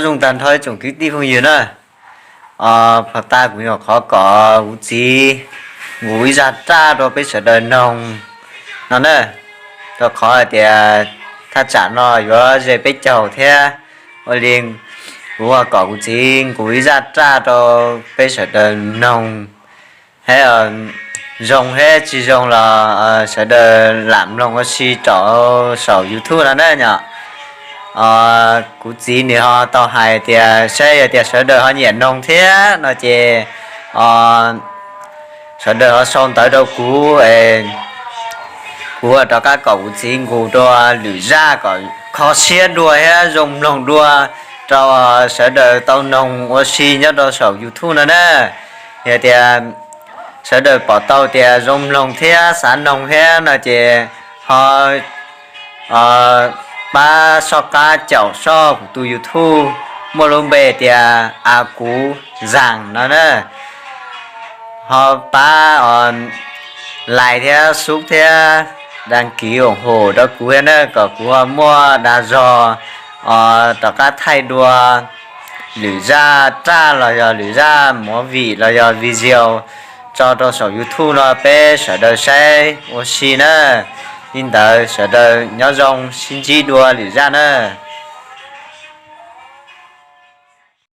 Zoo tag nrho ib tsoom kwv tij phooj ywg na, pog tag kuv nyuam qhuav kom kuv txiv nqus ib zaj raj rau peb sawv daws noog no na, rau qhov hais tias thaj tsam no yuav ze peb caug thiab. Ua li kuv ho kom kuv txiv nqus ib zaj raj rau peb sawv daws noog, hab zoo hab tsis zoo los sawv daws lam mloog ua si rau saum YouTube no na yom. Kuv txiv nws ho tau hais tias saib yog tias sawv daws ho nyiam noog thiab no ces sawv daws ho sau ntawv rau kuv, kuv rov qab kom kuv txiv nqus dua lwm zaj kom kho siab dua thiab zoo mloog dua rau sawv daws tau noog ua si nyob rau saum YouTube no na. Yog tias sawv daws pom tau tias zoo mloog thiab xav noog thiab no ces ho pab soj qab caum soj kuv tus YouTube muaj lub npe tias A Kuv Zaas no na. Ho pab like thiab sub thiab đăng ký ủng hộ rau kuv thiab na, kom kuv ho muaj dag zog rov qab thaij dua lwm zaj raj los yog lwm zaj movie los yog video tso rau saum YouTube no peb sawv daws saib ua si na. Li ntawd sawv daws nyob zoo, sib ntsib dua lwm zaj na.